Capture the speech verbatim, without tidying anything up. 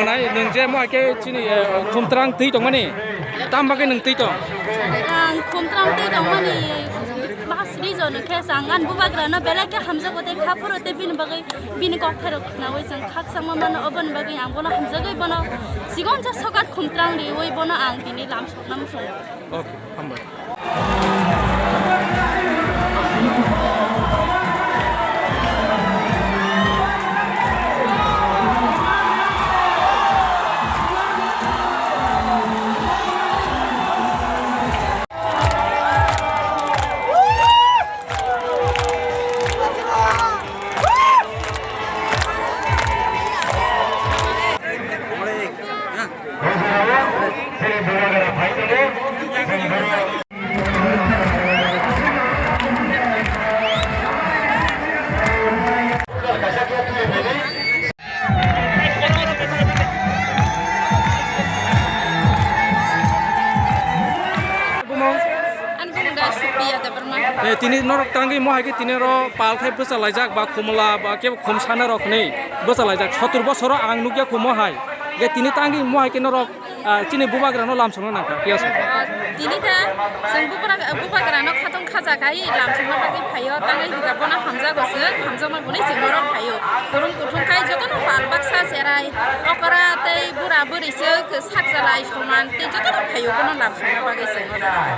Nai, nwng je mo hai khe chini, eh, khumtrang twi tongmani, tam bagwi nwng twi tong? Ang khumtrang twi tongmani mas reason khe sa ang ani bubagrano belai khe hamjago tei kha phuru tei bini bagwi bini kokthairok khnaui chwng khakchangma mano, oboni bagwi ang bono hamjagwi bono sigon ja sokat khumtrang riui bono ang tini lam sokna muchungo. Okay, hambai. Bumung? Ani bumung da Supriya Debbarma. Eh, tini norok tangwi mo hai khe tini ro pal khai bwchalaijak ba khumla ba kebo khumsana rok hwnwi bwchalaijak. Sotur bosoro ang nukya kho mo hai. Ge tini tangwi mo hai khe norok, ah, chini bubagrano lam songna nangkha, phiya songkha. Ah, tini ta chwng bubra-, bubagrano khatong khaja khai lam songna bagwi phaio, tangwi hwnkha bono hamjago se, hamjakma bwnwi chwng norok phaio. Kurum kuthum khai jotono pal baksa cherai, okra tei bura bwrwi se sak chalai soman tei jotono phaio bono lam songna bagwi chwng o jaga.